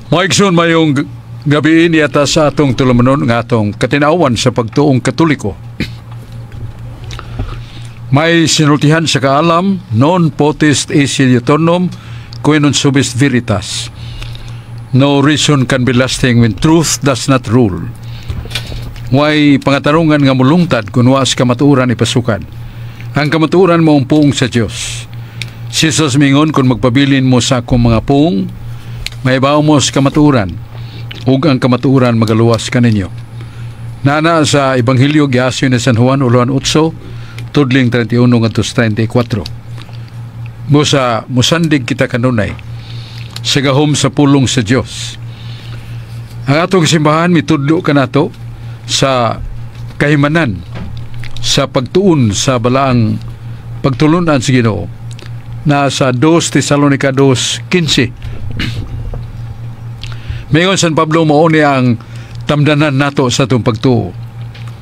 Mga igsoon, mayong gabi niyata sa atong tulumanon nga atong katinawan sa pagtuong Katoliko. May sinultihan sa kaalam, non potest esse diuturnum, quae non subest veritas. No reason can be lasting when truth does not rule. Way pangatarungan nga mulungtad kung wa sa kamatuoran ipasukad. Ang kamatuoran mao ang puong sa Dios. Si Jesus mingon, "Kung magpabilin mo sa akong mga puong, mahibaw mo sa kamatuoran, ug ang kamatuoran magaluwas kaninyo." Nana sa Ebanghelyo giasyon ni San Juan, uluhan 8, tudling 31 ngadto sa 34. Busa musandig kita kanunay sa gahom sa pulong sa Dios. Ang atong simbahan mitudlo kanato sa kahimanan sa pagtuon sa balaang pagtulunan sa Ginoo na sa 2 Tesalonica 2:15. Mingon San Pablo, mao ni ang tamdanan nato sa atong pagtuo.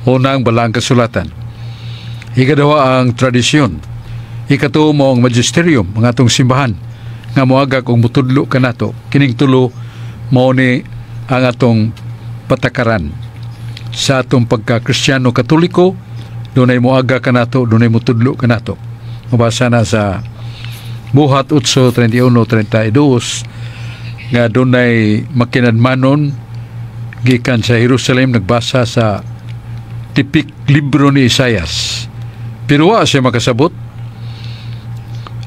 Una, ang balaang kasulatan. Ikaduha, ang tradisyon. Ikatuo mao ang magisterium, ang atong simbahan nga moagak og mutudlo kanato. Kining tulo mao ni ang atong patakaran sa atong pagka-Kristiyano Katoliko. Dunay moaga kanato, dunay mutudlo kanato. Mabasa na sa Buhat 8:31 32 nga dunay makinadmanon gikan sa Jerusalem, nagbasa sa tipik libro ni Isayas. Pero wa siya makasabot.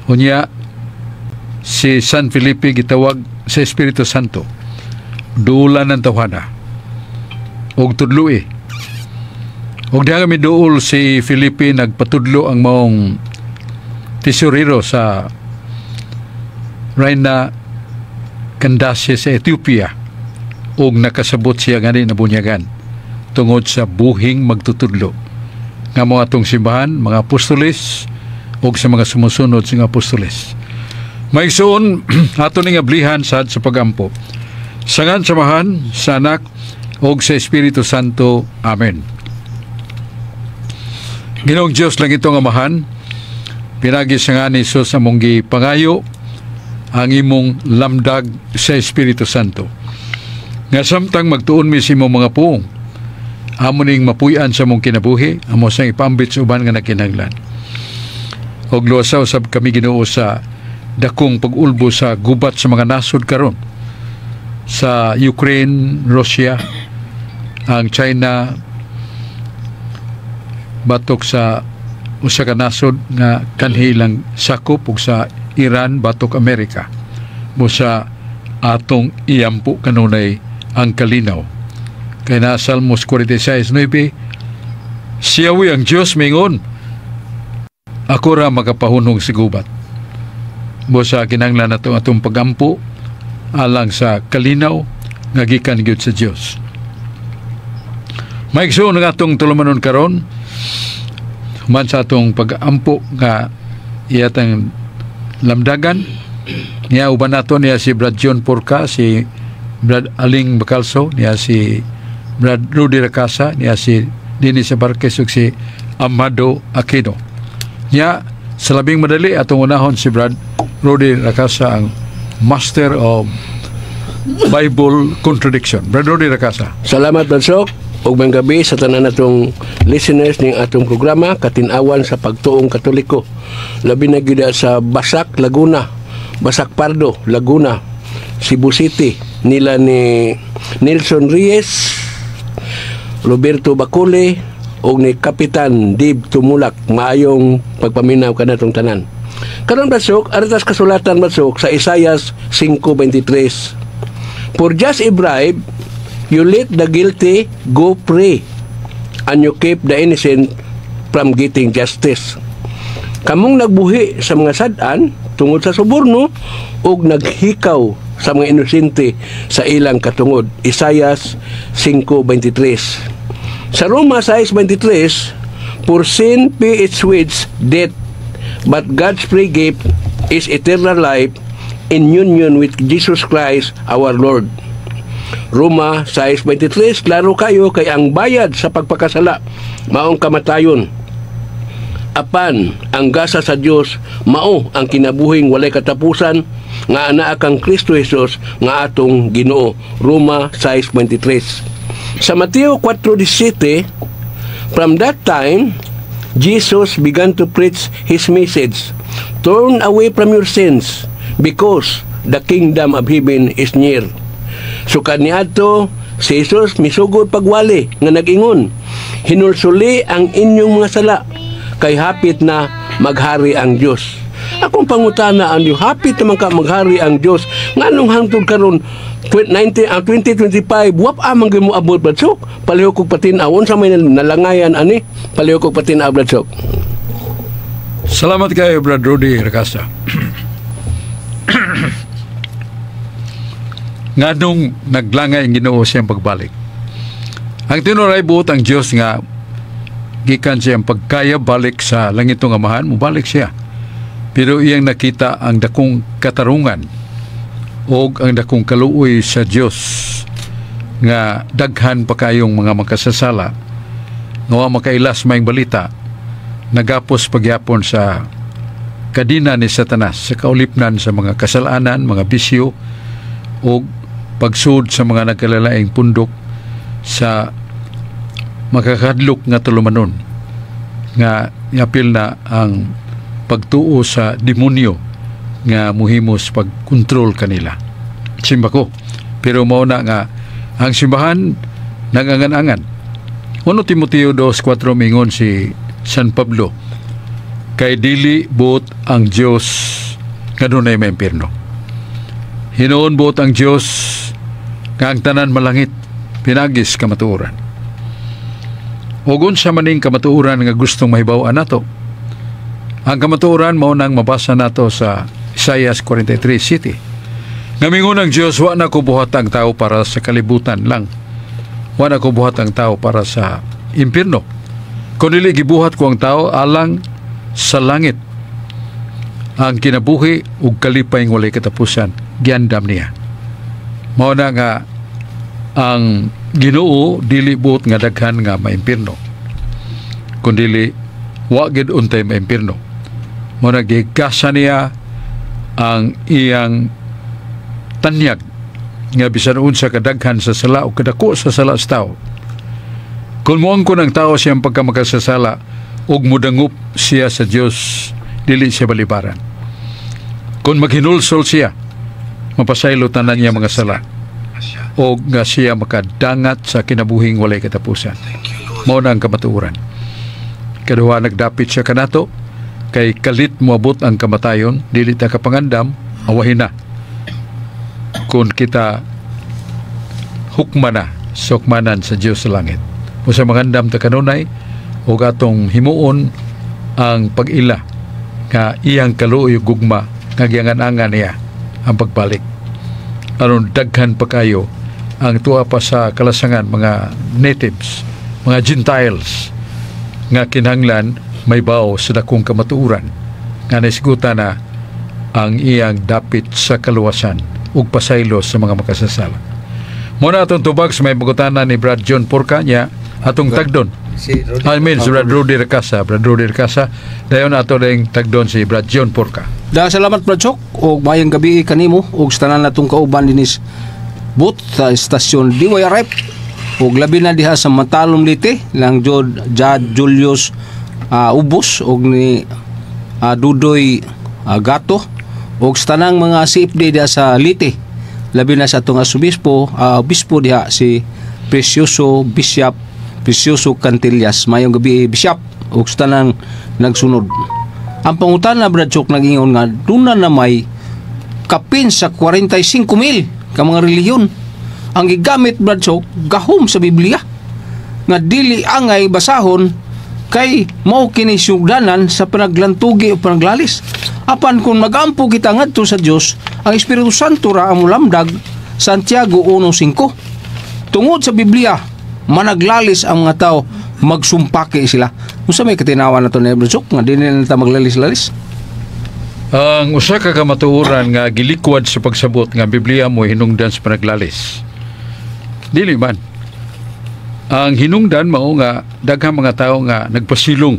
Unya, si San Felipe gitawag sa Espiritu Santo. Duulan ng tawhana og tudloi. Og diha kami duol si Felipe, nagpatudlo ang maong tesorero sa Reyna Candace sa Ethiopia ug nakasabot siya gani, nabunyagan tungod sa buhing magtutudlo nga mao atong simbahan, mga apostoles ug sa mga sumusunod sa mga apostoles. Mga igsoon, ato ning ablihan sad sa pagampo. Sa ngalan sa Amahan, sa Anak ug sa Espiritu Santo. Amen. Ginoong Dios langitong Amahan, pinagi sa ngalan ni Jesus among gipangayo ang imong lamdag sa Espiritu Santo. Nga samtang magtuon mi sa imong mga puong, amo ning mapuy-an sa among kinabuhi, amo sang ipambit sa uban nga nakinahanglan. Og luwasa usab kami, Ginoo, sa dakong pag-ulbo sa gubat sa mga nasod karon sa Ukraine, Russia, ang China batok sa usa ka nasod nga kanhi lang sakop, ug sa Iran batok Amerika. Busa atong iampo kanunay ang kalinaw. Kay na Salmos 46:9, "Siya ang Diyos mingon, ako ra makapahunong sa gubat." Busa kinahanglan nato atong pagampo alang sa kalinaw nga gikan gyud sa Dios. Mga igsoon, ang atong tulumanon karon, human sa atong pag-ampo nga iyatang lamdagan niya, uban nato niya si Brad John Porca, si Brad Aling Bacalso, niya si Brad Rudy Racasa, niya si Dennis Barquez ug si Amado Aquino. Niya sa labing madali, atong unahon si Brad Rudy Racasa, ang Master of Bible Contradiction. Brad Rudy Racasa. Salamat, Brad Sok. Ug maayong gabi sa tanan natong listeners ning atong programa Katin-awan sa Pagtuong Katoliko. Labi na gyud sa Basak, Laguna, Basak Pardo, Laguna, Cebu City, nila ni Nelson Reyes, Roberto Bacule ug ni Kapitan Dave Tumulak. Maayong pagpaminaw kanatong tanan. Karon, Brad Sok, aritas kasulatan, Brad Sok, sa Isaiah 5:23. "For just a bribe, you let the guilty go free and you keep the innocent from getting justice." Kamong nagbuhi sa mga sad-an tungod sa suborno ug naghikaw sa mga inosente sa ilang katungod. Isaiah 5:23. Sa Roma 6:23, "For sin pay its wage death, but God's free gift is eternal life in union with Jesus Christ our Lord." Roma 6:23, klaro kayo, kay ang bayad sa pagpakasala maong kamatayon. Apan ang gasa sa Dios mao ang kinabuhing walay katapusan nga anaa kang Kristo Jesus nga atong Ginoo. Roma 6:23. Sa Mateo 4:17, from that time Jesus began to preach his message: "Turn away from your sins because the kingdom of heaven is near." So kaniadto si Jesus misugod pagwali nga nag-ingon, "Hinulsuli ang inyong mga sala kay hapit na maghari ang Dios." Akong pangutana ang hapit naman ka maghari ang Dios, nganong hangtod karon 20, 2025 wa pa man gyud mo abot, Brad Sok? Palihog kog patin-aw unsa may nalangayan ani. Palihog kog patin-aw, Brad Sok. Salamat kayo, Brad Rudy Racasa. Nganong naglangay ang Ginoo siyang pagbalik? Ang tinuray, buot ang Dios nga gikan siyang pagkaya balik sa langitong Amahan, mubalik siya. Pero iyang nakita ang dakong katarungan o ang dakong kaluoy sa Dios nga daghan pa kayong mga makasasala nga wa makailas maayong balita, nagapos pagyapon sa kadina ni Satanas, sa kaulipnan sa mga kasalanan, mga bisyo o pagsud sa mga nagkalalaing pundok sa makakadlok nga tulumanon nga yapil na ang pagtuo sa demonyo nga muhimos pagkontrol kanila. Simba ko. Pero mao na nga ang simbahan nagangan-angan. 1 Timoteo 2:4, mingon si San Pablo, kay dili buot ang Dios nga dunay maimpierno. Hinuon buot ang Dios nga ang tanan malangit pinagis kamatuoran. Ug unsa maning kamatuoran nga gustong mahibaw-an nato? Ang kamatuoran mao nang mabasa nato sa Isaiah 43:7. Nga mingon ang Dios, wa na ko buhat ang tao para sa kalibutan lang. Wa na ko buhat ang tao para sa impierno. Kun dili gibuhat ko ang tao alang sa langit. Ang kinabuhi ug kalipay ng walay katapusan giandam niya. Mao na nga ang Ginoo dili buot nga daghan nga maimpierno. Kun dili wa gid untay maimpierno. Mao na gigasa niya ang iyang tanyag nga bisan unsa kadaghan sa sala o kadako sa sala sa tao. Kung muangkon ang tao siyang pagkamakasasala ug mudangop siya sa Dios, dili siya balibaran. Kung maghinulsol siya, mapasaylo tanan niya mga sala o nga siya makadangat sa kinabuhing walay katapusan. Mao na ang kamatuoran. Kaduha, nagdapit siya kanato kay kalit moabot ang kamatayon, dili ta kapangandam, awahin na. Kung kita hukma na sa hukmanan sa Dios sa langit. O sa mangandam ta kanunay ug atong himuon ang pag-ila nga iyang kaluoy ug gugma nga giangan-angan niya ang pagbalik. Aron daghan pa kayo ang tuwa pa sa kalasangan, mga natives, mga Gentiles nga kinahanglan may bao sa dakong kamatuoran nga naisgutan na ang iyang dapit sa kaluwasan ug pasaylo sa mga makasasala. Muna atong tubag sa may pangutana ni Brad John Porca niya atong tagdon. Si Rudy. I mean, si Brad Rudy Racasa. Brad Rudy Racasa. Dayon ato ring tagdon si Brad John Porca. Da salamat, Brad Sok, og maayong gabi kanimo ug sa tanan natong kauban dinis booth sa istasyon DYRF ug labi na diha sa Matalom, Leyte lang jud Jad Julius Ubos ug ni Dudoy Gato ug sa tanang mga CFD diha sa Leyte, labi na sa atong arsobispo, obispo diha, si Precioso, Bishop Precioso Cantillas. Maayong gabi, Bishop, ug sa tanang nagsunod. Ang pangutana, Brad Chok, nag-ingon nga duna na may kapin sa 45 mil ka mga relihiyon. Ang gigamit, Brad Chok, gahom sa Biblia nga dili angay basahon kay mao kini sugdanan sa panaglantugi o panaglalis. Apan kung magampo kita ngadto sa Dios, ang Espiritu Santo ra ang mulamdag. Santiago 1:5. Tungod sa Biblia, managlalis ang mga tao, magsumpaki sila. Unsa may katinawan na to ni Brad Chok nga dili na ta maglalis-lalis? Ang usa ka kamatuoran nga gilikwad sa pagsabot nga ang Biblia mo hinungdan sa panaglalis. Dili man. Ang hinungdan mao nga daghang mga tao nga nagpasilong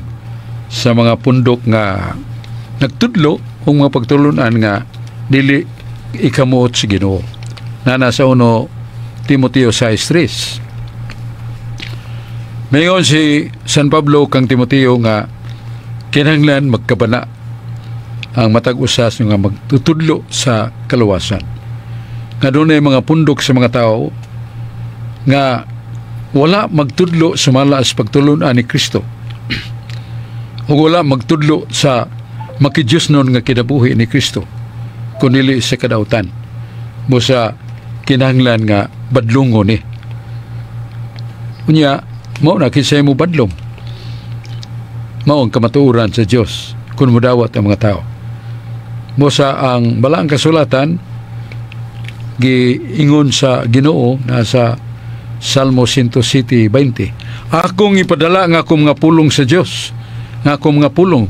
sa mga pundok nga nagtudlo o mga pagtulunan nga dili ikamuot sa Ginoo. Na nasa 1 Timoteo 6:3. Mayon si San Pablo kang Timoteo nga kinahanglan magkabana ang matag usas nga magtutudlo sa kaluwasan. Nga dunay mga pundok sa mga tao nga wala magtudlo sumala sa pagtulun-an ni Kristo ug wala magtudlo sa makidiyosnon nga kinabuhi ni Kristo kunili sa kadautan. Busa kinahanglan nga badlongon ni. Unya, mao na kinsay mo badlong. Mao ang kamatuoran sa Dios kung mudawat ang mga tao. Busa ang balaang kasulatan giingon sa Ginoo nasa Salmo 107:20. Akong ipadala nga akong mga pulong sa Dios, nga akong mga pulong,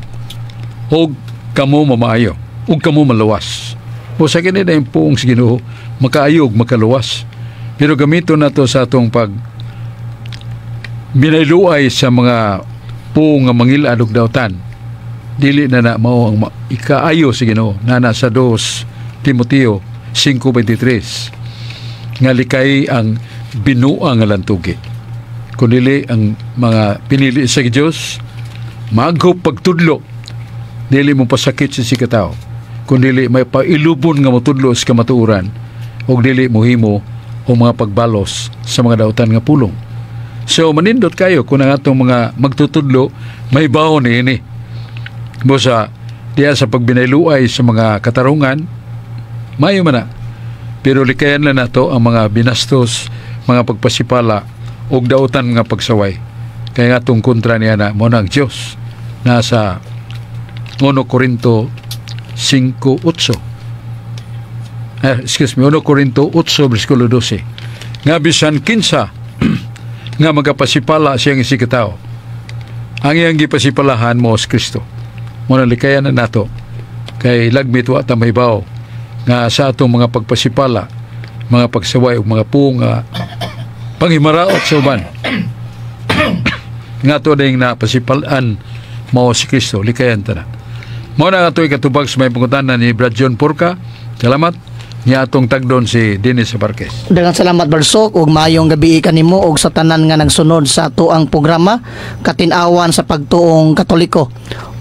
og kamo mamaayo, ug kamo maluwas. Busa kini na yung puong sa Ginoo, makaayo ug makaluwas. Pero gamiton nato sa atong pag binayluay sa mga puong nga mangilad og dautan. Dili na na mao ang ikaayo sa Ginoo na nasa 2 Timoteo 5:23 nga likay ang binuang nga lantugi. Kun dili ang mga pinili sa Dios maghop pagtudlo, dili mo pasakit sa sikataw, kun dili may pailubon nga motudlo sa kamatuoran ug dili mohimo o mga pagbalos sa mga dautan nga pulong. So manindot kayo kung ang atong mga magtutudlo may baon ni ini. Busa diya sa pagbinayluay sa mga katarungan, mayo man na. Pero likayan lang nato ang mga binastos, mga pagpasipala ug dautan nga pagsaway. Kaya nga atong kontra niya na mo na ang Diyos nasa 1 Korinto 5:8. Excuse me, 1 Korinto 8 versikulo 12. Nga bisan kinsa nga magapasipala siyang isigkatawo, ang iyang gipasipalahan mo si Kristo. Muna likayan na nato kay lagmit wa ta mahibaw nga sa atong mga pagpasipala, mga pagsaway ug mga puong nga panghimaraot sa uban nga ato ding napasipalan mao si Kristo, likayan ta na. Mao na nga ato'y katubag sa may pangutana ni Brad John Porca. Salamat. Niya atong tagdon si Dennis Barquez. Daghang salamat, Barsok, ug maayong gabi kanimo ug sa tanan nga nagsunod sa atoang programa Katin-awan sa Pagtuong Katoliko.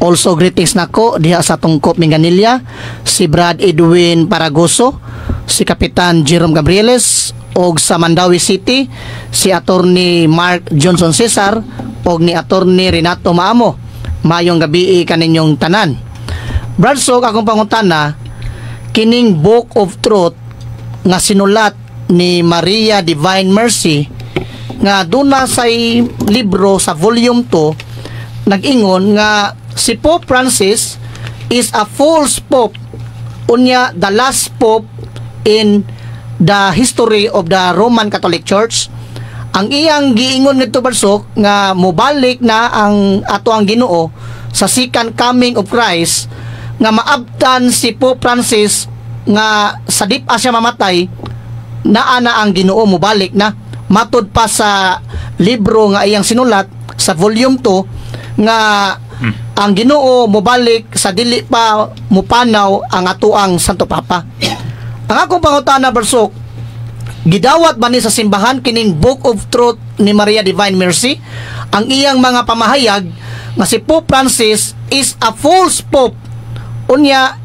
Also greetings nako diha sa Tungkop Minganilla, si Brad Edwin Paragoso, si Kapitan Jerome Gabrieles, ug sa Mandaue City si Attorney Mark Johnson Cesar ug ni Attorney Renato Maamo. Maayong gabi kaninyong tanan. Brad Sok, akong pangutana, kining Book of Truth nga sinulat ni Maria Divine Mercy nga duna say libro sa volume 2 nag-ingon nga si Pope Francis is a false pope, unya the last pope in the history of the Roman Catholic Church. Ang iyang giingon nito, Barsok, nga mobalik na ang ato ang Ginoo sa second coming of Christ, nga maabtan si Pope Francis nga sa di pa siya mamatay, naa na ang Ginoo, mobalik na, matud pa sa libro nga iyang sinulat sa volume 2 nga ang Ginoo mobalik sa dili pa mupanaw ang atoang Santo Papa. Ang akong pangutana, Barsok, gidawat ba ni sa simbahan kining Book of Truth ni Maria Divine Mercy, ang iyang mga pamahayag nga si Pope Francis is a false pope, unya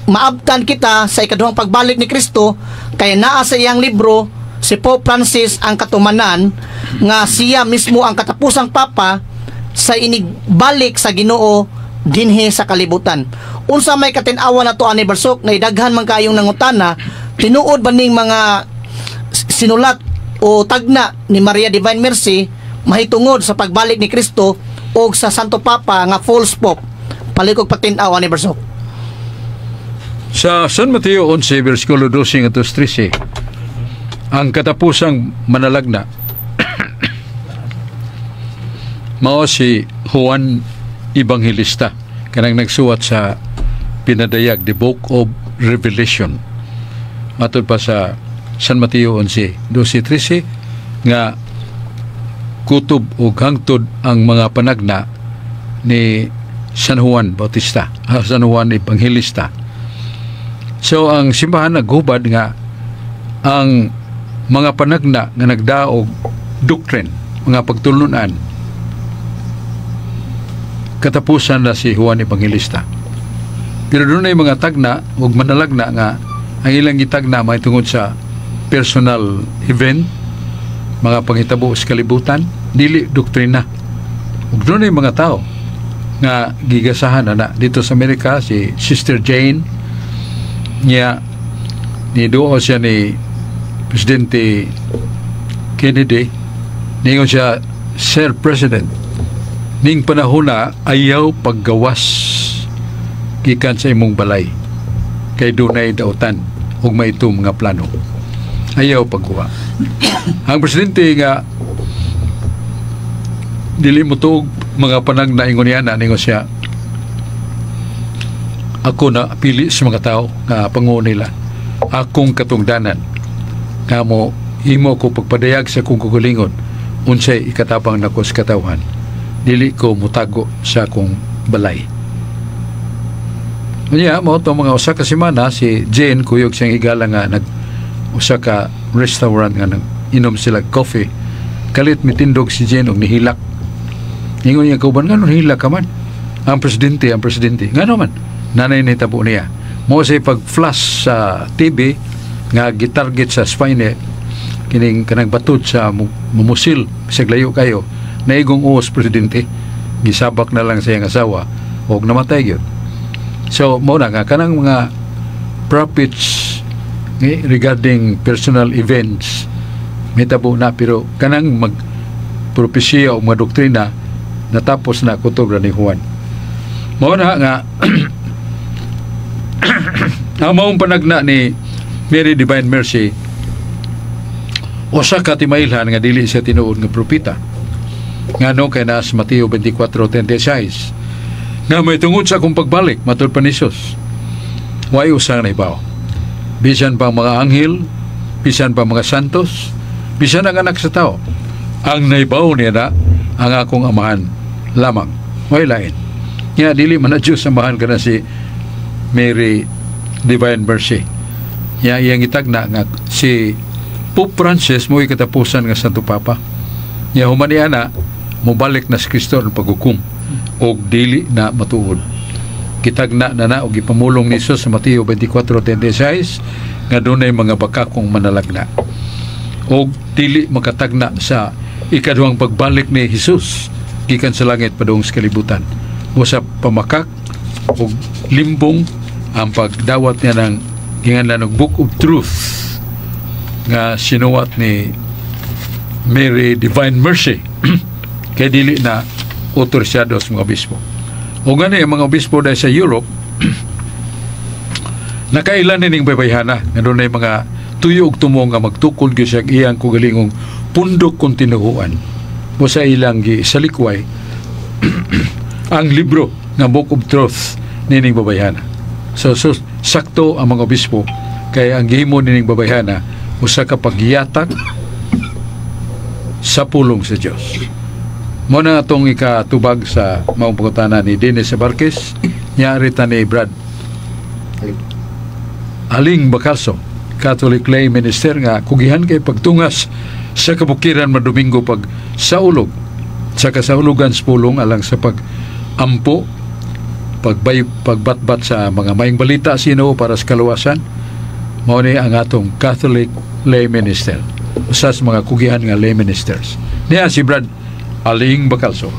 maabtan kita sa ikaduhang pagbalik ni Kristo, kaya naa sa iyang libro si Pope Francis ang katumanan nga siya mismo ang katapusang papa sa inigbalik sa Ginoo dinhi sa kalibutan? Unsa may katin-awan nato ani, Barsok, nga daghan man kayong nangutana, tinuod ba ning mga sinulat o tagna ni Maria Divine Mercy mahitungod sa pagbalik ni Kristo o sa Santo Papa nga false pope? Palikog patin-aw ani, Barsok. Sa San Mateo 11, versikulo 12 ngadto 13, ang katapusang manalagna mao si Juan Evangelista, kanang nagsuwat sa pinadayag, the Book of Revelation. Matod pa sa San Mateo 11, 12, 13 nga kutob o hangtod ang mga panagna ni San Juan Bautista, San Juan Evangelista. So ang simbahan naghubad nga ang mga panagna nga nagdaog doctrine, mga pagtulunan, katapusan na si Juan Evangelista. Pero dunay mga tagna ug manalagna nga ang ilang gitagna may tungod sa personal event, mga panghitabo sa kalibutan, dili doktrina. Ug dunay mga tao nga gigasahan ana dito sa Amerika, si Sister Jane niya, ni duo siya ni Presidente Kennedy. Ningon siya, "Sir President, ning panahon na ayaw paggawas gikan sa imong balay kay dunay dautan ug may mga plano. Ayaw pagkuha." Ang presidente nga dili mo tuog mga panagna ingon niya na, ningon siya, "Ako na pili sa mga tao nga pangulo nila. Akong katungdanan nga mo himo ko pagpadayag sa akong kaugalingon unsay ikatabang nako sa katawhan. Dili ko mutago sa akong balay." Unya mao to, mga 1 ka semana, si Jane kuyog siyang higala nga nag usa ka restaurant nga nag inom sila coffee. Kalit mitindog si Jane og nihilak. Ingon niya kauban, "Ngano nihilak ka man?" "Ang presidente, ang presidente." "Ngano man?" Nanay nitabo niya. Mo say pag flash sa TV nga gitarget sa spine kining kanang batud sa mumusil bisag layo kayo, naigong uos presidente. Gisabak na lang sa iyang asawa og namatay gyud. So mo na nga kanang mga prophets regarding personal events mitabo na, pero kanang mag propesiya o mga doktrina, natapos na kutob ra ni Juan. Mao na nga ang maong panagna ni Mary Divine Mercy, usa ka timailhan nga dili siya tinuod nga propeta. Ngano? Kay naa sa Mateo 24:36 nga may tungod sa akong pagbalik, matud pa ni Jesus, way usa nga naibaw. Bisan pa ang mga anghel, bisan pa mga santos, bisan ang Anak sa Tao. Ang naibaw niya na ang akong Amahan lamang. Way lain. Nga dili man na Diyos Amahan kana si Mary Divine Mercy. Ya iyang itagna nga si Pope Francis mo katapusan nga Santo Papa. Ya human niya na mobalik na si Kristo ang paghukom og dili na matuod. Kitagna na na og gipamulong ni Jesus sa Mateo 24:36 nga dunay mga bakakong manalagna. Og dili makatagna sa ikaduhang pagbalik ni Jesus gikan sa langit padung sa kalibutan. Mo sa pamakak og limbong ang pagdawat niya ng ginganlan og Book of Truth nga sinuwat ni Mary Divine Mercy kay dili na otorisado sa mga obispo. O gani ang mga obispo dahil sa Europe nakailan nining baybayhana nga dunay mga tuyo og tumo nga magtukod gyud siya iyang kaugalingong pundok kung tinuhuan mo sa ilang gisalikway ang libro nga Book of Truth nining babayhana. So sakto ang mga obispo kay ang gihimo nining babayhana usa ka pagyatak sa pulong sa Dios. Mo na atong ikatubag sa maong pangutana ni Dennis Barquez, niya ta ni Brad Aling Bacalso, Catholic lay minister nga kugihan kay pagtungas sa kabukiran madomingo pag saulog sa kasaulugan sa pulong alang sa pag-ampo, pagbay, pagbatbat sa mga maayong balita sino para sa kaluwasan. Mao ni ang atong Catholic lay minister, usa sa mga kugihan nga lay ministers. Niya si Brad Aling Bacalso.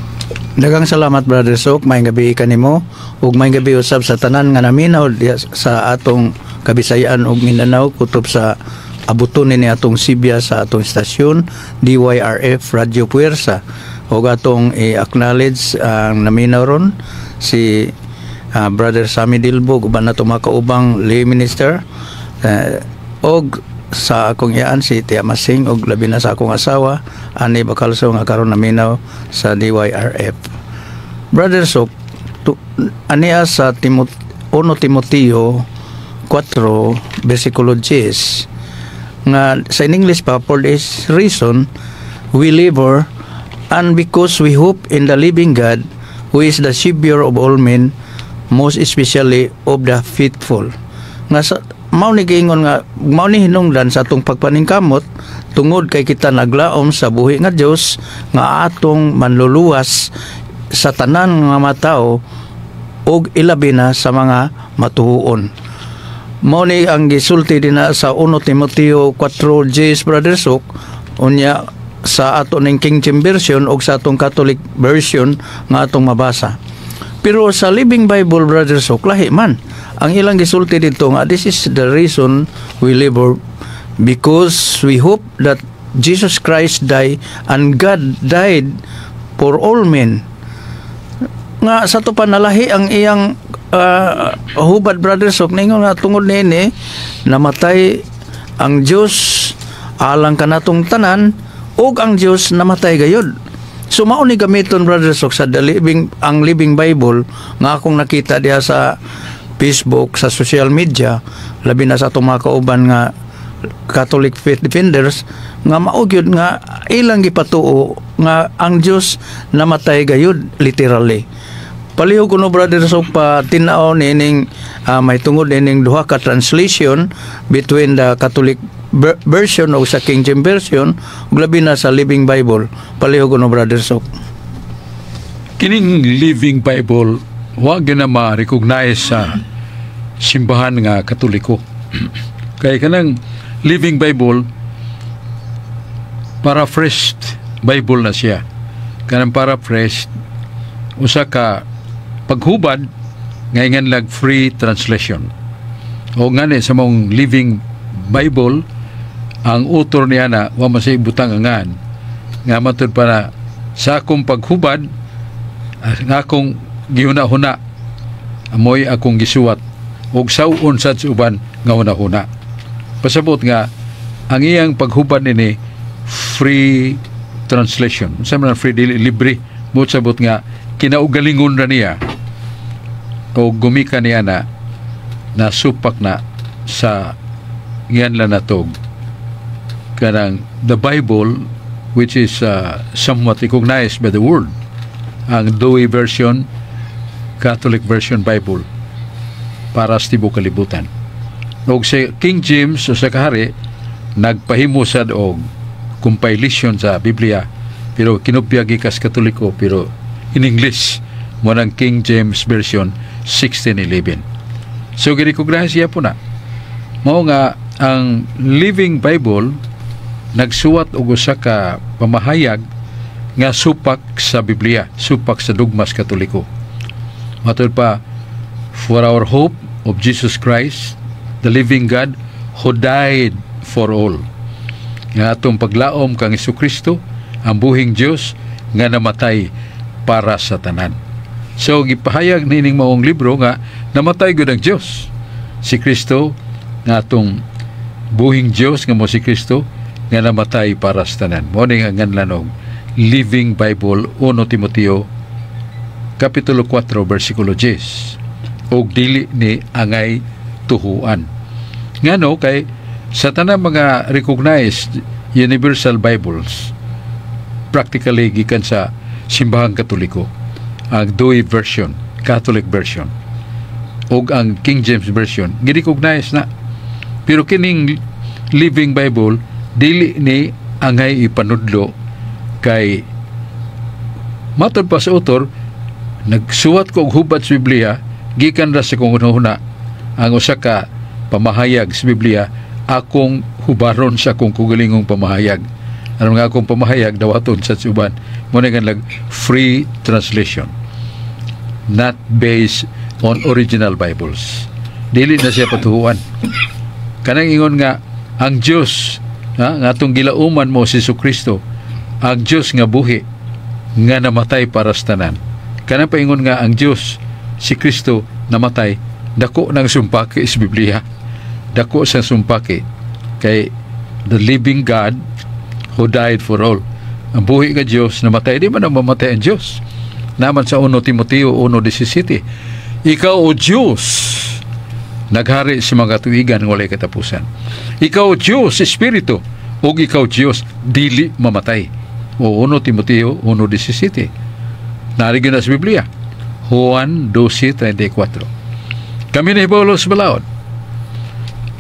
Daghang salamat, Brother Sok. Maayong gabi kanimo ug maayong gabi usab sa tanan nga naminaw diha sa atong Kabisayaan ug Mindanao kutob sa abuton ni atong Sibya sa atong istasyon DYRF Radio Puwersa, ug atong i-acknowledge ang naminaw ron si Brother Sammy Dilbo ug uban nato mga kaubang lay minister, og sa akong iyaan si Tia Masing og labi na sa akong asawa Ani Bacalso nga karon naminaw sa DYRF. Brother Sok, aniya sa 1 Timoteo 4 versikulo 10 nga sa in English pa, "For this reason we labor, and because we hope in the living God, who is the savior of all men, most especially of the faithful." Nga sa Mao ni giingon nga mao ni hinungdan sa atong pagpaningkamot tungod kay kita naglaom sa buhi nga Dios nga atong manluluwas sa tanan nga mga tao ug ilabi na sa mga matuhuon. Mao ni ang gisulti dinha sa 1 Timoteo 4:10, Brother Sok. Unya sa ato ning King James Version ug sa atong Catholic version nga atong mabasa. Pero sa Living Bible, Brother Sok, lahi man. Ang ilang gisulti dito nga this is the reason we labor, because we hope that Jesus Christ died and God died for all men. Nga sa to pa nalahi ang iyang hubad, Brother Sok. Ningon nga tungod niini namatay ang Dios alang kanatong tanan ug ang Dios namatay gayud. So mao ni gamiton, Brother Sok, sa the living ang Living Bible nga akong nakita diha sa Facebook, sa social media, labi na sa atong mga kauban nga Catholic Faith Defenders, nga mao gyud nga ilang gipatuo nga ang Dios namatay gayud literally. Palihog kuno, Brother Sok, pa tin-aw nining may tungod nining duha ka translation between the Catholic version o sa King James Version ug labi na sa Living Bible. Palihog kuno, Brother Sok. Kining Living Bible, wa gyud na ma-recognize sa simbahan nga Katoliko. Kay kanang Living Bible, paraphrased Bible na siya. Kanang paraphrased, usa ka paghubad nga ingan lag free translation. O ngani sa mong Living Bible, ang author niya na wa man siya ibutang angan nga matud pa na sa akong paghubad, ang akong gihuna-huna amoy akong gisuwat ug saw-on sad sa uban nga huna-huna. Pasabot nga ang iyang paghubad nini free translation. Unsa man ang free? Dili libre mo. Sabot nga kinaugalingon ra niya o gumika niya na nasupak na sa ngianlan natog kanang the Bible, which is somewhat recognized by the world, ang Douay Version, Catholic Version Bible para sa tibuok kalibutan. Og si King James o sa kahari nagpahimo sad og compilation sa Biblia, pero kinopya gikas Katoliko pero in English mo ng King James Version 1611. So girecognize siya po na. Mao nga ang Living Bible nagsuwat og usa ka pamahayag nga supak sa Biblia, supak sa dogmas Katoliko. Matud pa, "For our hope of Jesus Christ, the living God, who died for all." Nga atong paglaom kang Kristo, ang buhing Dios nga namatay para sa tanan. So gipahayag nining maong libro nga namatay gud ang Dios. Si Kristo nga atong buhing Dios nga mo si Kristo nga namatay para sa tanan. Mo ning ang nganlan og Living Bible, 1 Timoteo Kapitulo 4 versikulo 10, og dili ni angay tuhuan. Ngano kay sa tanang mga recognized universal Bibles, practically gikan sa simbahang Katoliko ang Douay Version, Catholic version ug ang King James Version, gi-recognize na. Pero kining Living Bible dili ni angay ipanudlo kay matod pa sa author, nagsuwat ko og hubad sa Biblia gikan ra sa kong hunahuna. Ang usa ka pamahayag sa Biblia akong hubaron sa akong kaugalingong pamahayag. Ano nga akong pamahayag dawaton sa uban. Mo na lag free translation, not based on original Bibles. Dili na siya patuhuan. Kanang ingon nga ang Dios ha, nga atong gilauman mo si Kristo, ang Dios nga buhi nga namatay para sa tanan. Kanang paingon nga ang Dios si Kristo namatay, dako ng sumpaki sa Biblia. Dako sa sumpaki kay the living God who died for all. Ang buhi nga Dios namatay, di man ang mamatay ang Dios. Naman sa 1 Timoteo 1:17, "Ikaw, o Dios, naghari sa mga tuigan nga walay katapusan. Ikaw, Dios, Espiritu, ug ikaw, Dios, dili mamatay." O 1 Timoteo 1:17. Narigyan na sa Biblia. Juan 12:34. Kami ni Bolos Balaod.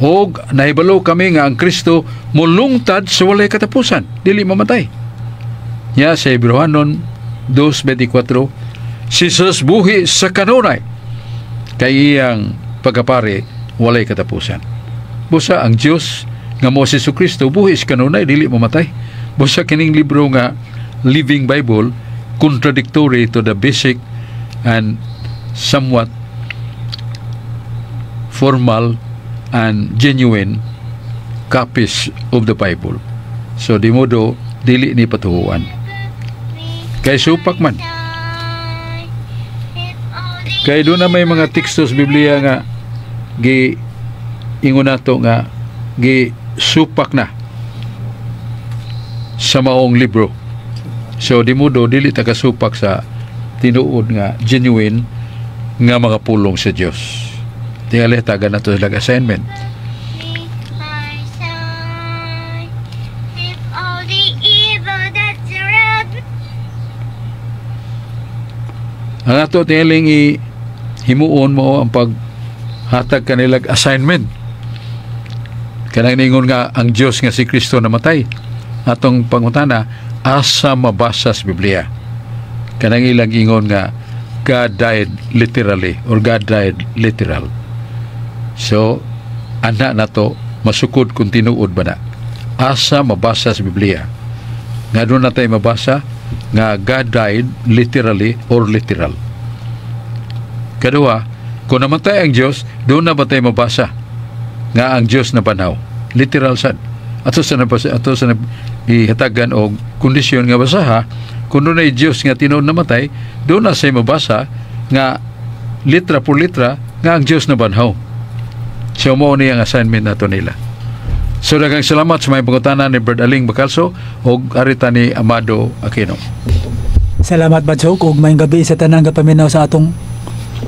Og nahibalo kami nga ang Kristo mulungtad sa walay katapusan, dili mamatay. Nya sa Hebreohanon 2:24, si Jesus buhi sa kanunay, kay iyang pagkapari walay katapusan. Busa ang Dios nga mo si Kristo buhi sa kanunay, dili mamatay. Busa kining libro nga Living Bible contradictory to the basic and somewhat formal and genuine copies of the Bible. So di modo dili ni patuhuan. Kay supak man. Kay doon na may mga teksto sa Biblia nga gi ingon nato nga gi supak na sa maong libro. So di modo dili ta kasupak sa tinuod nga genuine nga mga pulong sa Dios. Tingali taga na to sila assignment. My side. If all the evil that's around Ang ato tingaling i himuon mo ang paghatag kanilag assignment. Kanang ningon nga ang Dios nga si Kristo namatay. Atong pangutana, asa mabasa sa Biblia? Kanang ilang ingon nga God died literally or God died literal. So, ana na to masukod kung tinuod ba na. Asa mabasa sa Biblia? Nga doon na tayo mabasa nga God died literally or literal. Kaduha, kung namatay ang Diyos, doon na ba tayo mabasa nga ang Diyos nabanhaw? Literal sad. Ato sa nabasa, ato sa ihatagan og kondisyon nga basaha, kung doon ay Diyos nga tinuod namatay, doon na say mabasa nga litra por litra nga ang Diyos nabanhaw. So mo ni ang assignment nato nila. So daghang salamat sa may pangutana ni Brad Aling Bacalso ug arita ni Amado Aquino. Salamat, Badsok, ug maayong gabi sa tanang gapaminaw sa atong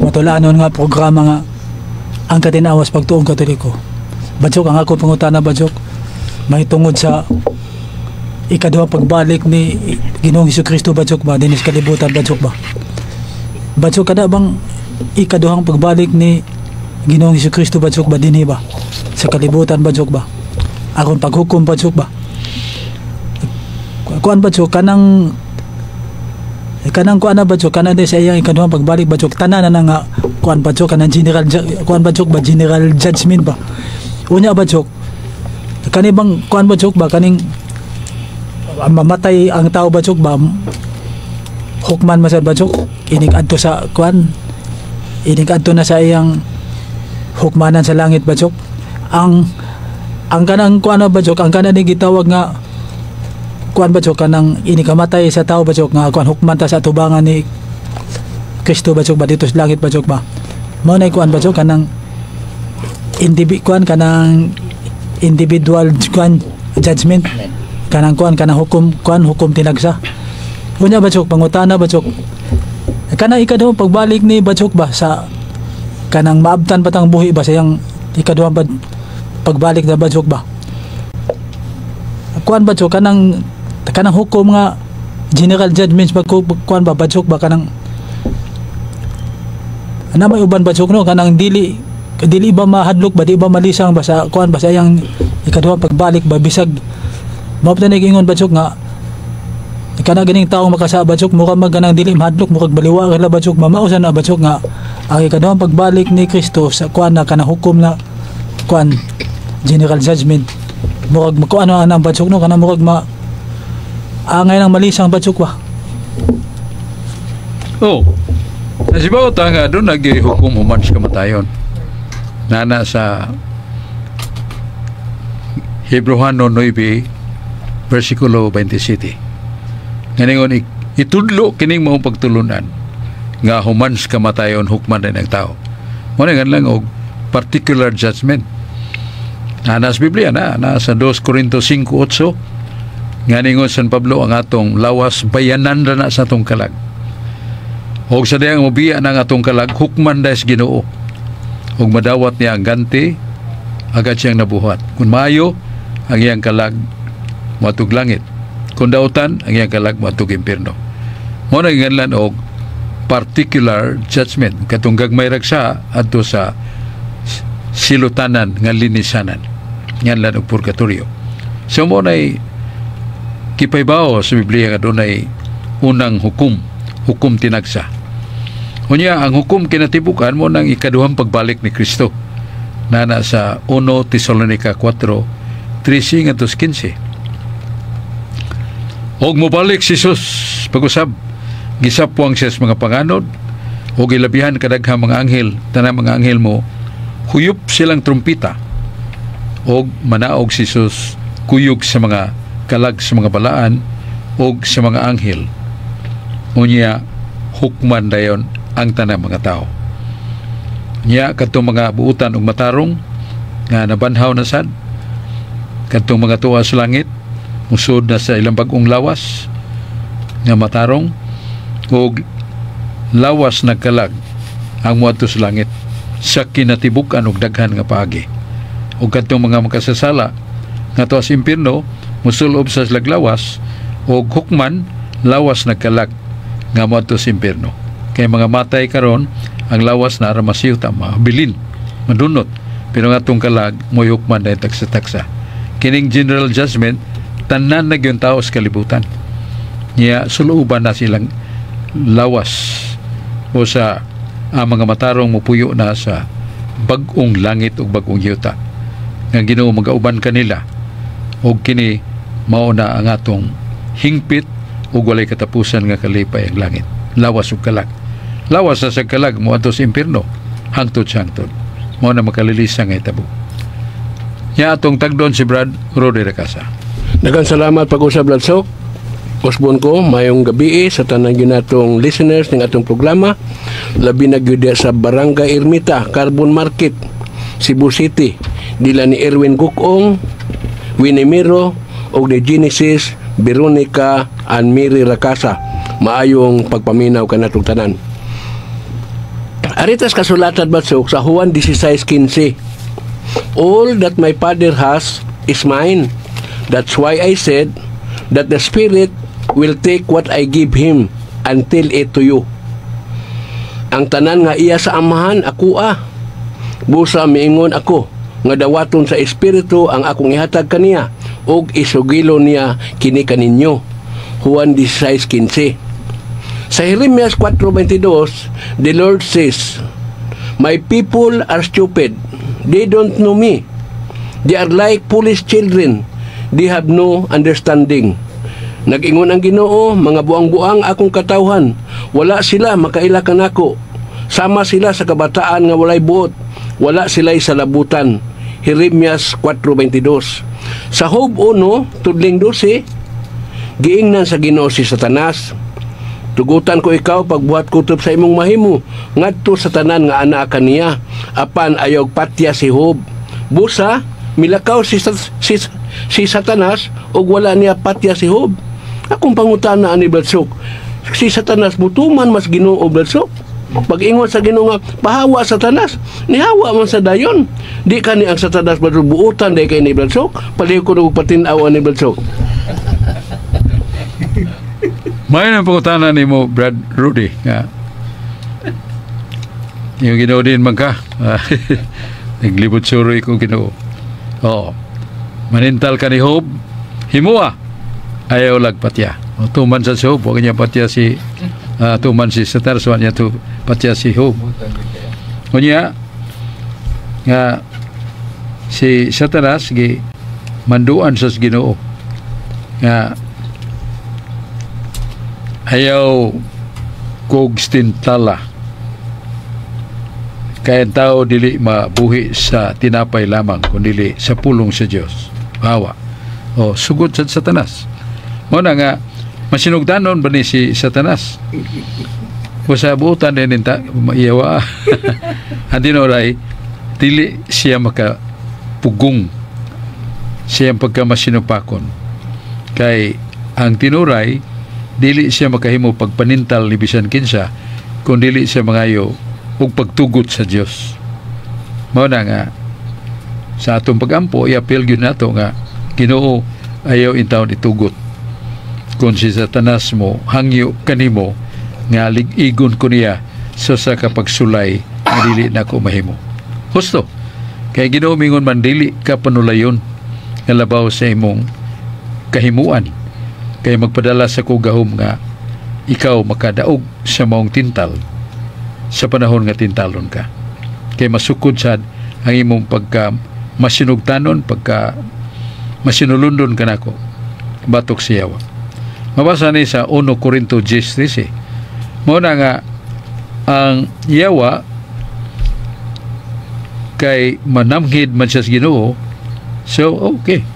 matulanon nga programa nga Ang Katinawas Pagtuong Katoliko. Badsok, ang ako pangutana, Badsok, may tungod sa ikaduhang pagbalik ni Ginoong Kristo, Badsok ba, dinis kalibutan, Badsok ba. Badsok, kada bang ikaduhang pagbalik ni Ginoong Kristo, Badsok ba, dinhi ba sa kalibutan, Badsok ba, aron paghukom, Badsok ba? Kuan, Badsok, kanang kanang kuan na, Badsok, kanang di sa iyang ikaduhang pagbalik, Badsok, tanan na nga kuan, Badsok, kanang general kuan, Badsok ba, general judgment ba. Unya, Badsok, kani bang kuan, Badsok ba, kaning mamatay ang tao, Badsok ba, hukman masad, Badsok, inig adto sa kuan, inig adto na sa iyang hukmanan sa langit, Badsok. Ang kanang kuan na, Badsok, ang kanang ni gitawag nga kuan, Badsok, kanang inikamatay sa tao, Badsok, nga kuan, hukman ta sa atubangan ni Kristo, Badsok ba, dito sa langit, Badsok ba, mao na kuan, Badsok, kanang kuan, kanang individual kuan judgment, kanang kuan, kanang hukom kuan, hukom tinagsa. Unya, Badsok, pangutana, Badsok, kanang ikaduhang pagbalik ni, Badsok ba, sa kanang maabtan pa tang buhi ba sa iyang ikaduhang pagbalik na, Badsok ba? Kuan, Badsok, kanang kanang hukom nga general judgments ba, kuan ba, Badsok ba, kanang ana may uban, Badsok, no, kanang dili dili ba mahadlok ba, di ba malisang ba sa kuan ba, sa iyang ikaduhang pagbalik ba, bisag mao pa na ingon, Badsok, nga kana ganing taong makasa, Badsok, mura mag kanang dili mahadlok, murag baliwa ra, Badsok. Mamao sa na, Badsok, nga ang ikaduhang pagbalik ni Kristo sa kuan na kanang hukom na kuan general judgment, murag makuan ano ang Badsok, no, kanang murag ma angay ng malisang, Badsok ba? Oh. Nasibaw ta nga doon naghukom human sa kamatayon. Nana sa Hebreohano 9 versikulo 27. Nganingon itudlo kining maong pagtulunan nga human sa kamatayon hukman din ang tao. Mo na lang og particular judgment. Nana sa Biblia na, na sa 2 Corinto 5:8 nga ningon San Pablo, ang atong lawas bayanan ra na sa atong kalag. Og sa diyang mobiya na ang atong kalag, hukman dahil sa Ginoo. Ug madawat niya ang ganti agad siyang nabuhat. Kung maayo, ang iyang kalag moadtog langit. Kung dautan, ang iyang kalag moadtog impierno. Mo na nganlan og particular judgment. Katong gagmay ragsa adto sa Silutanan nga linisanan, nganlan og purgatorio. So mo nay gipaibaw sa Biblia nga dunay unang hukom, hukom tinagsa. Unya, ang hukom kinatibukan mo nang ikaduhang pagbalik ni Kristo nana sa 1 Tesalonica 4:13 ngadto 15. Og mobalik si Jesus pag-usab, gisapwang siya sa mga panganod ug ilabihan kadaghang mga anghel. Tanang mga anghel mo huyop silang trumpita og manaog si Jesus kuyog sa mga kalag sa mga balaan ug sa mga anghel. Unya hukman dayon ang tanang mga tao. Nya kadtong mga buutan ug matarong nga nabanhaw na sad, kadtong mga tuwa sa langit, musod na sa ilang bag-ong lawas nga matarong, ug lawas nagkalag ang muadto sa langit sa kinatibuk-an og daghan nga paagi, ug kadtong mga makasasala nga tuwa sa impierno, musulob sa laglawas ug hukman lawas nagkalag nga moadto sa impierno, kay mga matay karon ang lawas na ara masiyuta, mabilin, madunot, pero nga atong kalag mo'y hukman dahil tagsa-tagsa. Kining general judgment, tanan na gyud tao sa kalibutan. Niya suluban na silang lawas o sa ang mga matarong mupuyo na sa bag-ong langit ug bag-ong yuta nga Ginoo magauban kanila, ug kini mao na ang atong hingpit ug walay katapusan nga kalipay, ang langit. Lawas ug kalag, lawas sa kalag moadto sa impierno hangtod sa hangtod. Mao na makalilisa nga itabo. Nya atong tagdon si Brad Rody Racasa. Daghang salamat pag-usab, Ladsok. Usbon ko, mayong gabi sa tanan gyud natong listeners ng atong programa, labi na gyud sa Barangay Ermita, Carbon Market, Cebu City. Dila ni Erwin Gukong, Winnie Miro ug ni Genesis, Veronica and Mary Racasa. Maayong pagpaminaw kanatong tanan. Aritas kasulatan, Batsok, sa Juan 16:15. "All that my Father has is mine. That's why I said that the Spirit will take what I give him and tell it to you." Ang tanan nga iya sa Amahan, ako ah. Busa miingon ako nga dawaton sa Espiritu ang akong ihatag kaniya ug isugilo niya kini kaninyo. Juan 16:15. Sa Jeremias 4:22, the Lord says, "My people are stupid. They don't know me. They are like foolish children. They have no understanding. Nag-ingon ang Ginoo, mga buang-buang akong katawhan. Wala sila makaila kanako. Sama sila sa kabataan nga walay buot. Wala sila'y salabutan." Jeremias 4:22. Sa Job 1, tudling 12, giingnan sa Ginoo si Satanas, "Tugutan ko ikaw pagbuhat kutob sa imong mahimo ngadto sa tanan nga ana kaniya. Apan ayaw patya si Job." Busa milakaw si Satanas ug wala niya patya si Job. Akong pangutana ani, Bladsok, si Satanas mutuman mas Ginoo, Bladsok? Pag-ingon sa Ginoo nga pahawa Satanas, nihawa man sa dayon. Di kani ang Satanas buutan di kay ni, Bladsok? Palihog ko og patin-aw ani, Bladsok. May nang pangutana nimo, Brad Rudy, nga yung Ginoo din man ka. Naglibot suroy ko Ginoo. Oo. Manintal ka ni Job, himua. Ayaw lagpatya. O, tuman sa si Job, huwag niya patya si tuman si Satanas, huwag niya tu patya si Job. Unya, nga si Satanas gi manduan sa Ginoo nga ayaw kog stintala, kaya ang tao dili mabuhi sa tinapay lamang kundi sa pulong sa Dios. Hawa o sugod sa Satanas. Mo na nga masinugdanon ba ni si Satanas o sa buutan din ta maiyawa. Ang tinuray, dili siya makapugong siyang pagkamasinupakon, kay ang tinuray, dili siya makahimo pagpanintal ni bisan kinsa kung dili siya mangayo og pagtugot sa Dios. Mao na nga sa atong pagampo, i-appeal gyud nato nga, "Ginoo, ayaw intawon itugot kung si Satanas mo hangyo kanimo nga lig-igon ko niya sa kapagsulay nga dili nako mahimo." Husto. Kay Ginoo mingon man, dili ka panulayon nga labaw sa imong kahimuan, kay magpadala sa kugahom nga ikaw makadaog sa maong tintal sa panahon nga tintalon ka. Kay masukod sad ang imong pagka masinugtanon, pagka masinulundon kanako batok siya. Mabasa ni sa 1 Corinto 10:13. Mao na nga ang yawa kay manamhid man siya sa Ginoo. So okay,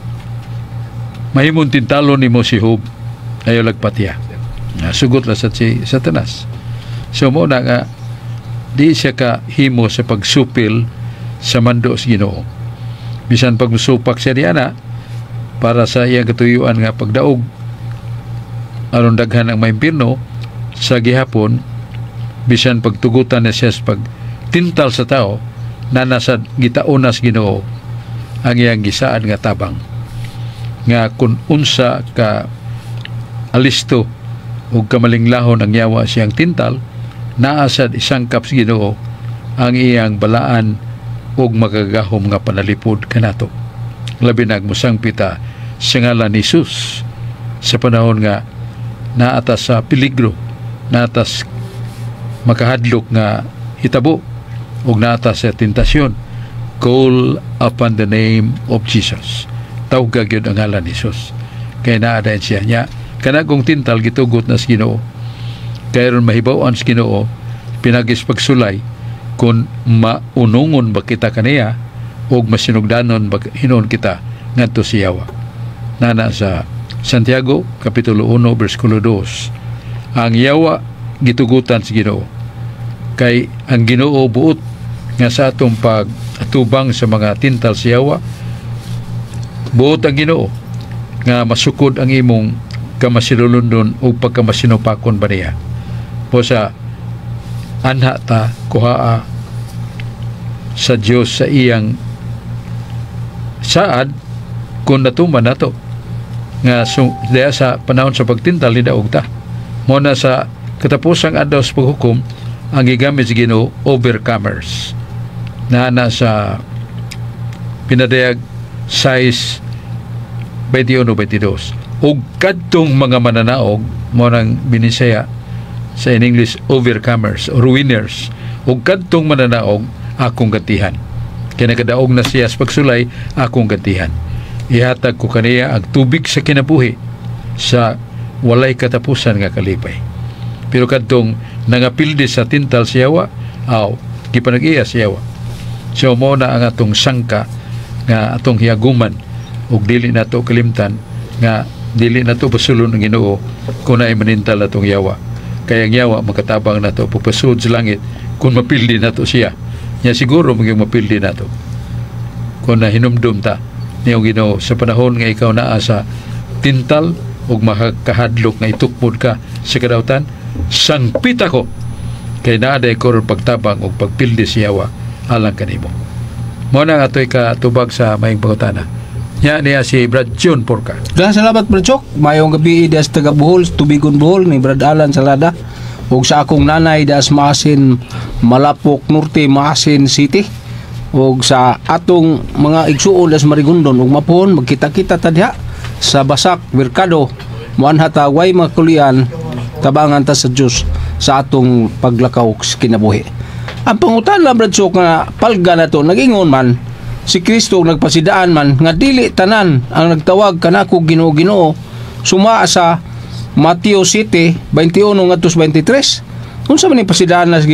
mahimong tintalon nimo si Job, ayaw lagpatya. Sugot la sa si Satanas. So mo na nga di siya ka himo sa pagsupil sa mando sa Ginoo. Bisan pag musupak siya niana para sa iyang katuyuan nga pagdaog aron daghan ang maimpirno sa gihapon, bisan pagtugutan na siya sa pagtintal sa tao, na nasa gitaon na sa Ginoo ang iyang gisaad nga tabang nga kung unsa ka alisto ug kamalinglahon ang yawa siyang tintal, naa sad isangkap sa Ginoo ang iyang balaan ug makagagahom nga panalipod kanato, labi na musangpita sa ngalan ni Jesus sa panahon nga naata sa peligro, naatas makahadlok nga hitabo ug naata sa tentasyon. Call upon the name of Jesus. Tawga gyud ang ngalan ni Jesus kay naa dayon siya nya kana kung tintal gitugot na sa Ginoo, kay aron mahibaw-an sa Ginoo pinagis pagsulay kung maunungon ba kita kaniya ug masinugdanon ba hinuon kita ngadto sa yawa. Nana sa Santiago Kapitulo 1 bersikulo 2, ang yawa gitugutan sa Ginoo, kay ang Ginoo buot nga sa atong pag-atubang sa mga tintal sa yawa, buot ang Ginoo nga masukod ang imong kamasilulundon o pagkamasinupakon ba niya. O sa anha ta kuhaa sa Dios sa iyang saad kung natuman nato nga diya sa panahon sa pagtintal ni daog ta. Mo na sa katapusang adlaw sa paghukom ang gigamit sa Ginoo, overcomers, na na sa pinadayag 6:21-22, ug kadtong mga mananaog, mo nang binisaya sa in English overcomers or winners, ug kadtong mananaog akong gantihan. Kay nakadaog na siya sa pagsulay, akong gantihan. Ihatag ko kaniya ang tubig sa kinabuhi sa walay katapusan nga kalipay. Pero kadtong nangapildi sa tintal sa yawa, aw gipanag-iya sa yawa. So mo na ang atong sangka nga atong hiyaguman ug dili nato kalimtan nga dili nato pasulon ang Ginoo kung naay manintal atong yawa. Kaya ang yawa makatabang nato pagpasud sa langit kung mapildi nato siya. Nya siguro maging mapildi nato kung nahinumdum ta niyong Ginoo sa panahon nga ikaw naa sa tintal ug makahadlok nga itukmod ka sa kadawtan, sangpit ako kay naa day ko pagtabang ug pagpildi sa yawa alang kanimo. Mao na nga atoy katubag sa maayong pangutana. Nya niya si Brad John Porca. Daghang salamat, Brad Chok. Mayong gabi das taga Bohol, Tubigon Bohol ni Brad Alan Salada ug sa akong nanay das Maasin, Malapok Norte, Maasin City, ug sa atong mga igsuon das Marigondon ug Mapuhon. Magkita-kita ta diha sa Basak Merkado. Muanha ta, way mga kulian, tabangan ta sa Dios sa atong paglakaw sa kinabuhi. Ang pangutana, Brad Chok, nga palga na to, nagingon man si Kristo, nagpasidaan man nga dili tanan ang nagtawag kanako "Ginoo, Ginoo," suma sa Mateo 7:21 ngadto sa 23. Unsa man ni pasidaan na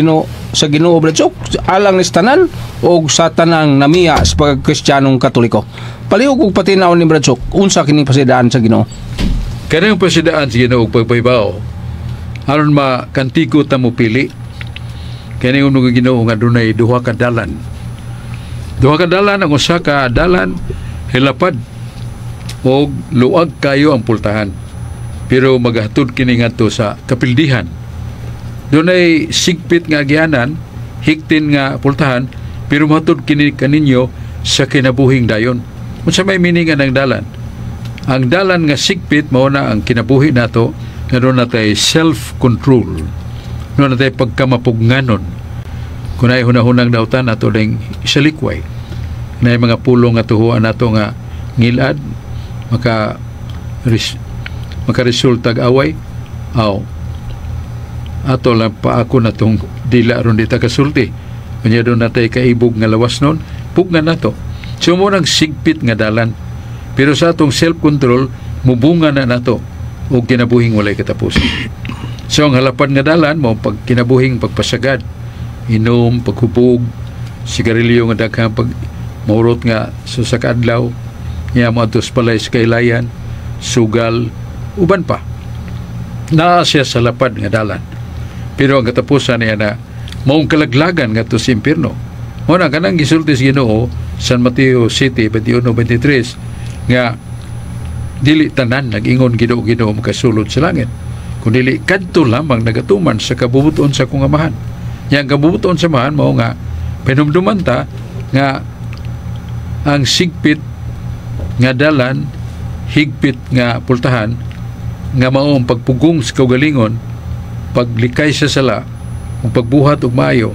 sa Ginoo, Brad Chok, alang ni sa tanan o sa tanang namiya sa pagkristiyanong Katoliko? Palihog og patinaw ni Brad Chok, unsa kini pasidaan sa Ginoo? Kanang pasidaan sa Ginoo pagpaybaw aron makantigo ta mo pili. Kani uno Ginoo nga dunay duha ka dalan. Duha ka dalan, ang usa ka dalan hilapad og luag kayo ang pultahan, pero magahatod kini ngadto sa kapildihan. Dunay sigpit nga agianan, higtin nga pultahan, pero mahatod kini kaninyo sa kinabuhing dayon. Unsa may meaning ang dalan? Ang dalan nga sigpit mao na ang kinabuhi nato nga doon natay self-control, doon natay pagkamapugnganon. Kung ay hunahunang dautan ato ding isalikway. Na mga pulong nga tuhuan nato nga ngilad maka resultag away, aw ato lang paako na tong dila aron di ta kasulti. Unya doon natay kaibog nga lawas nun, pugnan nato. So mo nang sigpit nga dalan, pero sa atong self-control mubunga na nato og kinabuhing walay katapusan. So ang halapan nga dalan mo pag kinabuhing pagpasagad, inom, paghubog, sigarilyo nga daghang, pag maurot nga sa kaadlaw niya, mo adto sa balay sa kailayan, sugal, uban pa. Naa siya sa lapad nga dalan, pero ang katapusan niya na maong kalaglagan ngadto sa impierno. Mo na kanang gisulti sa Ginoo San Mateo 7:21-23 nga dili tanan nag-ingon "Ginoo, Ginoo" makasulod sa langit, kun dili kadto lamang nagatuman sa kabubuton sa akong Amahan. Yang kabubuton sa Amahan mao nga pinumduman ta nga ang sigpit nga dalan, higpit nga pultahan nga mao ang pagpugong sa kaugalingon, paglikay sa sala ug pagbuhat og maayo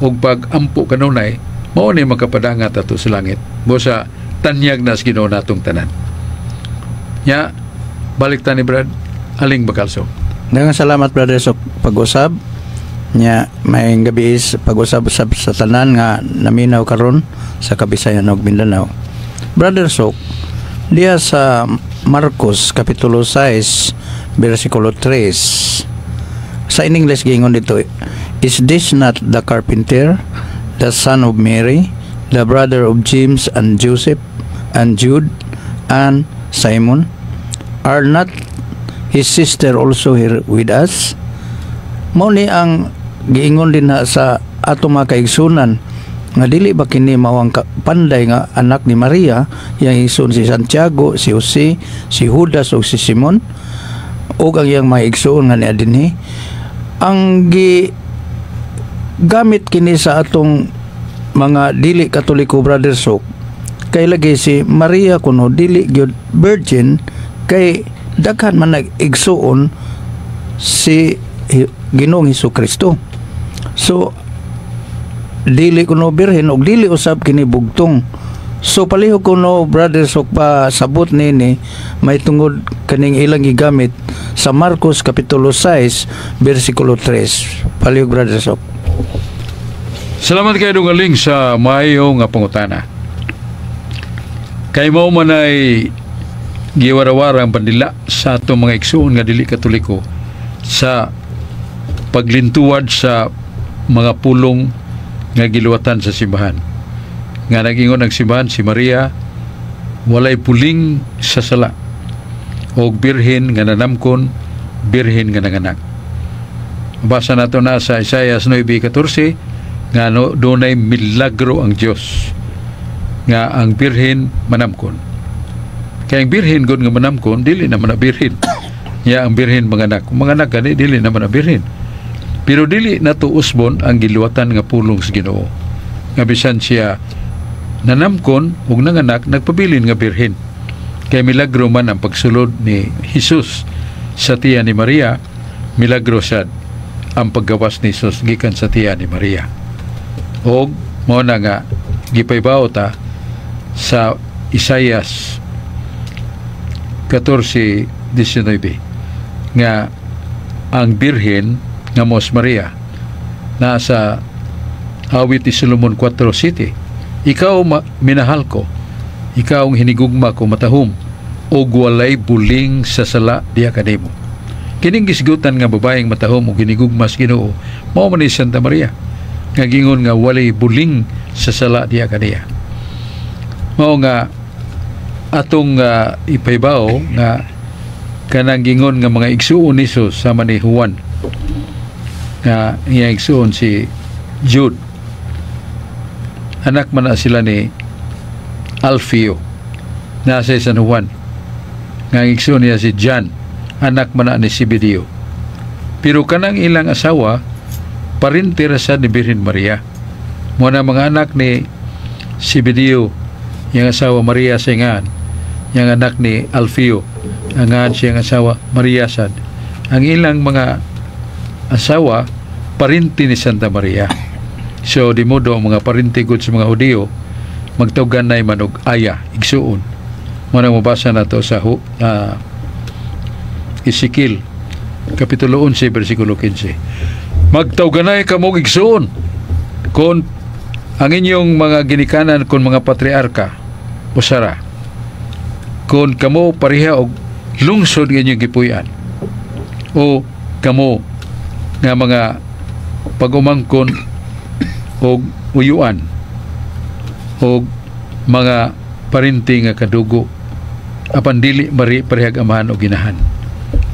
ug pagampo kanunay, mao ni makapadangat ato sa langit. Busa tanyag na sa Ginoo natong tanan. Nya balik ta ni Brad Aling Bacalso. Daghang salamat, Brother, sa pag-usab. Nya maayong gabi is pag-usab-usab sa tanan nga naminaw karon sa Kabisayan ug Mindanao. Brother Sok, diya sa Marcos kapitulo 6 versikulo 3, sa in English giingon dito, "Is this not the carpenter, the son of Mary, the brother of James and Joseph and Jude and Simon? Are not his sister also here with us?" Mao ni ang giingon din na sa ato mga kaigsunan nga dili ba kini mao ang panday nga anak ni Maria, iyang igsoon si Santiago, si Jose, si Judas ug si Simon, ug ang iyang mga igsoon nga niya dinhi? Ang gi gamit kini sa atong mga dili Katoliko, Brother Sok, kay lagi si Maria kuno dili gyud virgin, kay daghan man nag-igsuon si Ginoong Hesus Kristo. So dili kuno birhen ug dili usab kini bugtong. So palihog kuno, Brother Sok, pa sabot nini may tungod kaning ilang gigamit sa Marcos kapitulo 6 bersikulo 3. Palihog, Brother Sok. Salamat kay Dong Aling sa maayo nga pangutana. Kay mao man ay giwarawara ang pandila sa atong mga igsuon nga dili Katoliko sa paglintuwad sa mga pulong nga giluwatan sa simbahan. Nga nagingon ang simbahan, si Maria walay puling sa sala og birhen nga nanamkon, birhen nga nanganak. Basa nato na sa Isaiah 9:14 nga no, dunay milagro ang Dios nga ang birhen manamkon. Kay ang birhen gud nga manamkon, dili naman na birhen. Ya ang birhen manganak. Kung manganak gani, dili naman na birhen. Pero dili nato usbon ang giluwatan nga pulong sa Ginoo. Nga bisan siya nanamkon ug nanganak, nagpabilin nga birhen. Kay milagro man ang pagsulod ni Jesus sa tiyan ni Maria, milagro sad ang paggawas ni Jesus gikan sa tiyan ni Maria. Og mao na nga gipaybawo ta sa Isaias 14:19 nga ang birhen nga mos Maria nasa Awit ni Solomon 4:7, "Ikaw minahal ko, ikaw ang hinigugma ko, matahom og walay buling sa sala diha kanimo." Kining gisgutan nga babaeng matahom ug hinigugma sa Ginoo mao man ni Santa Maria nga gingon nga walay buling sa sala diha kaniya. Mao nga atong ipaybaw nga kanang gingon nga mga igsuon ni Jesus sama ni Juan nga iya igsuon si Jude, anak man na sila ni Alfeo nasa San Juan, nga ang igsuon niya si John, anak man na ni Zebedeo, pero kanang ilang asawa parente ra sad ni Birhen Maria. Mo na mga anak ni Zebedeo, yang asawa Maria sa ingan, yang anak ni Alfeo, ang ngan siyang asawa Maria sad. Ang ilang mga asawa parente ni Santa Maria. So di modo ang mga parente gud sa mga Hudiyo. Magtawganay man og aya, igsuon. Mo nang mabasa nato sa Ezekiel Kapitulo 11 versikulo 15. Magtawganay kamo og igsuon kon ang inyong mga ginikanan, kon mga patriarka usara, kon kamo pareha og lungsod nga inyong gipuy-an, o kamo nga mga pag-umangkon og uyuan og mga parinti nga kadugo apan dili mari parehag amahan o ginahan,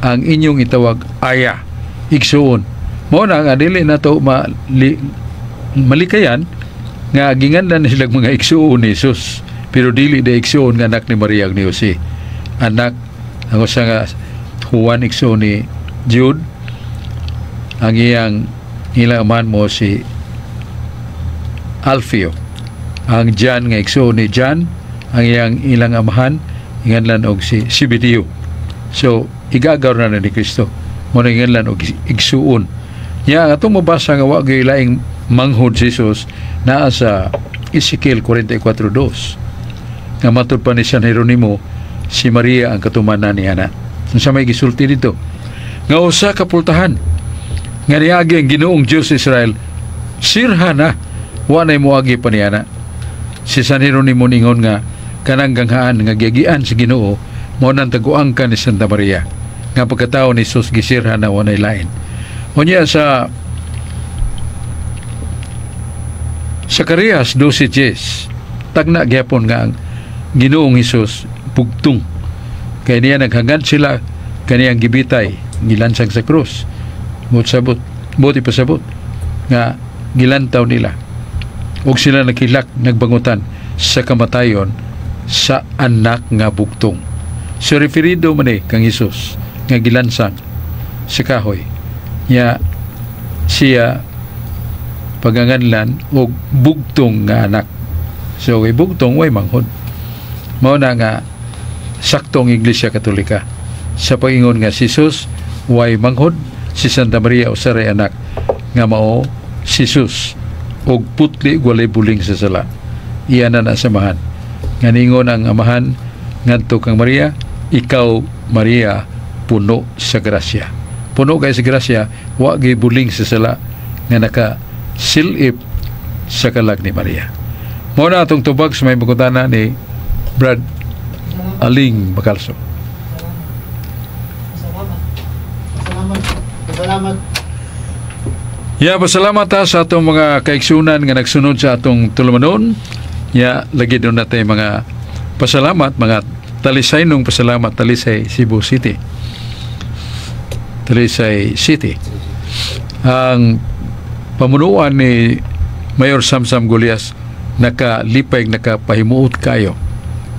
ang inyong itawag aya, igsuon. Mao na nga dili nato malikayan nga ginganlan sila mga igsuon ni Jesus, pero dili da igsuon nga anak ni Maria ug ni Jose. Anak ang usa nga Juan, igsuon ni Jude, ang iyang ilang amahan mo si Alfeo. Ang John nga igsuon ni John, ang iyang ilang amahan inganlan og si Zebedeo. So igagaw na ni Kristo, mo na inganlan og igsuon niya. Ang atong mabasa nga wa gyud laing manghod si Jesus naa sa Ezekiel 44:2, nga matud pa ni San Jeronimo, si Maria ang katumanan ni ana. Unsa may gisulti dito? Nga usa ka pultahan nga niagi ang Ginoong Dios Israel, sirha na, wa nay moagi pa niana. Si San Jeronimo ningon nga kanang ganghaan nga giagian sa Ginoo mao nang taguang ka ni Santa Maria, nga pagkatao ni Jesus gisirha na, wa nay lain. Unya sa Zacarias 12:10, tagna gyapon nga ang Ginoong Hesus bugtong, kay niya naghangad sila kaniyang gibitay, gilansang sa krus. Mot sabot, mot ipasabot nga gilantaw nila ug sila nakilak, nagbangutan sa kamatayon sa anak nga bugtong. So referido man eh kang Hesus nga gilansang sa kahoy nya, siya paganganlan og bugtong nga anak. So kay bugtong, way manghod. Mao na nga sakto ang Iglesia Katolika sa pagingon nga si Jesus way manghod, si Santa Maria usaray anak nga mao si Jesus og putli, walay buling sa sala. Iya na samahan nga ningon ang amahan ngadto kang Maria, "Ikaw Maria puno sa grasya." Puno kay sa grasya, wa gyud buling sa sala nga naka silip sa kalag ni Maria. Mao na atong tubag sa may pangutana ni Brad Aling Bacalso. Salamat. Salamat. Salamat. Ya, pasalamat ta sa atong mga kaigsunan nga nagsunod sa atong tulumanon. Ya, lagi doon natin mga pasalamat, mga talisay nung pasalamat, Talisay, Cebu City. Talisay City. Ang pamunuan ni Mayor Samsam Gullas nakalipay, nakapahimuot kayo.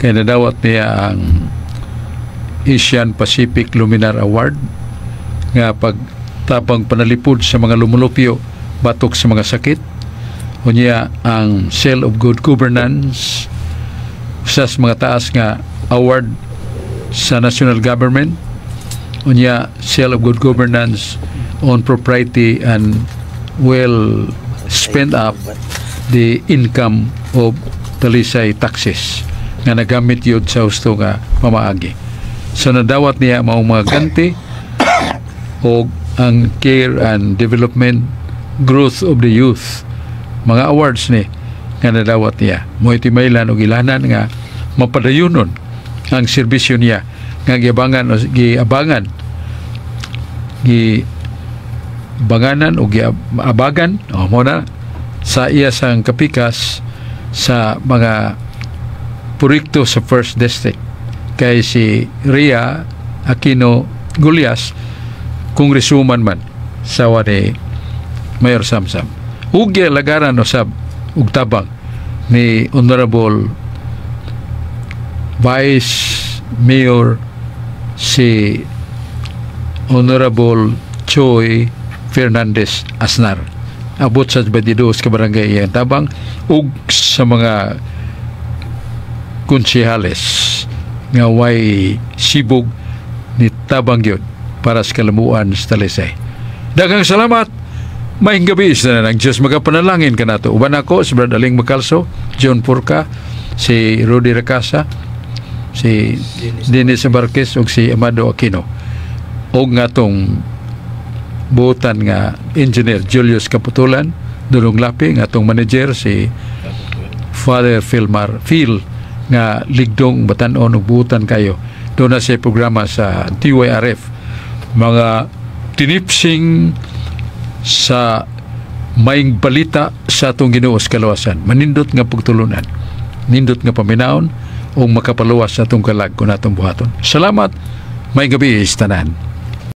Kaya nadawat niya ang Asian Pacific Luminar Award nga pagtabang panalipod sa mga lumulupyo batok sa mga sakit. Unya ang Seal of Good Governance, usa sa mga taas nga award sa national government. Unya Seal of Good Governance on propriety and well spend up the income of Talisay taxes nga nagamit yun sa husto nga pamaagi. So nadawat niya maong mga ganti o ang care and development growth of the youth, mga awards ni nga nadawat niya. Mo timaylan og ilanan nga mapadayunon ang serbisyo niya nga giabangan o giabangan, gi banganan o giabagan o mo na sa iya sang kapikas sa mga proyekto sa First District, kay si Ria Aquino Gullas congresswoman man sa ni Mayor Samsam. Ug lagaran usab og tabang ni Honorable Vice Mayor si Honorable Choi Fernandez Asnar. Abot sa 22 ka barangay iyang tabang ug sa mga konsehales nga way sibog ni tabang gyud para sa kalamuan sa Talisay. Daghang salamat. Maayong gabi sa ng Diyos magapanalangin kanato. Uban ako si Brad Aling Macalso, John Purca, Si Rudy Racasa, si Dennis Barquez ug si Amado Aquino ug nga atong buutan nga engineer Julius Kaputulan Dulong Lapi, nga atong manager si Father Philmar Phil nga ligdong batan-on ug buutan kayo. Doon na siya programa sa DYRF, mga tinipsing sa maing balita sa atong Ginoo sa kalawasan, manindot nga pagtulunan, nindot nga paminawon o makapaluwas sa atong kalag kung atong buhaton. Salamat, maayong gabii sa tanan.